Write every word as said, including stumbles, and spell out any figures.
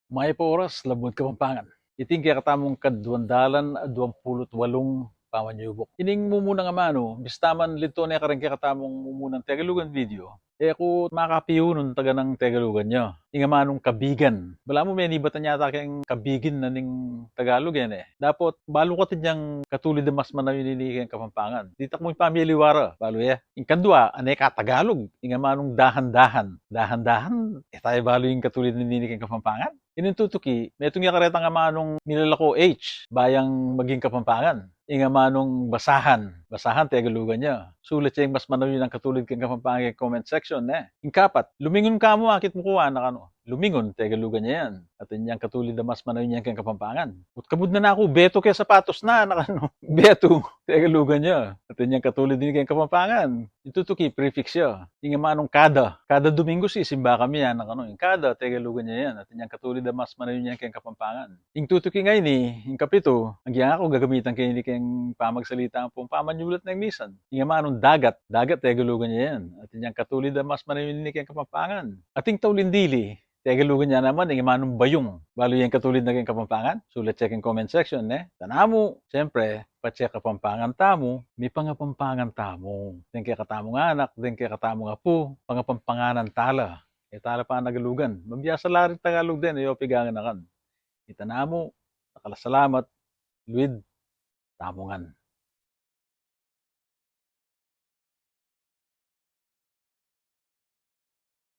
Mayap a oras, Labuad Kapampangan. Iti ing kekatamung kaduang dalan at duang pulu't walung pamanyubuk. Ining mumunang amanu, bista man linto ne karing kekatamung mumunang Tegalugan video, e ku makapiunun taganang Tegalugan ya. Ing amanung kabigan. Balamu menibatan yata keng kabigin na ning Tagalog, e ne? Dapot balu katin yang katulid a mas manayun ini keng Kapampangan. Ditak mu ipamiliwara, balu ya. Ing kadua, ane ka Tagalog, ing amanung dahan-dahan. Dahan-dahan, e taya balu ing katulid na nini keng Kapampangan? Ining tutuki, metung ya karetang amanung milalako H, ba yang maging Kapampangan. Ing amanung basahan, basahan Tegalugan ya. Sulat ya ing mas manayun a katulid keng Kapampangan keng comment section, ne? Ing kapat, lumingun ka mu akit mu ku, anak, anu? Lumingun, Tegalugan ya yan. Atin yang katulid a mas manayun yan keng Kapampangan. Ut kabud na naku, beto ke sapatos na, anak, anu? Betu, Tegalugan ya. Atin yang katulid ini keng Kapampangan. Ing tutuki, prefix ya. Ing amanung kada. Kada Domingo sisimba kami, anak, anu? Ing kada, Tegalugan ya yan. Atin yang katulid a mas manayun yan keng Kapampangan. Ing tutuki ngeni, ing kapitu, agyang aku gagamitan ke ini keng pamagsalita ampong pamanyulat neng misan. Ing amanung dagat. Dagat, Tegalugan ya yan. Atin yang katulid a mas manayun ini keng Kapampangan. Atin tauli dili, Tegalugan ya naman, ing amanung bayung. Balu yang katulid na keng Kapampangan? Sulat ya keng comment section, ne? Tana mu, siyempre, patse Kapampangan tamu, mipangapampangan tamu. Deng kekatamung anak, deng kekatamung apu, pangapampanganan tala. E tala panagalugan. Mabiasa la ring Tagalog den, e yu pigangan akan. Ita namu, dakal a salamat, luid tamu ngan.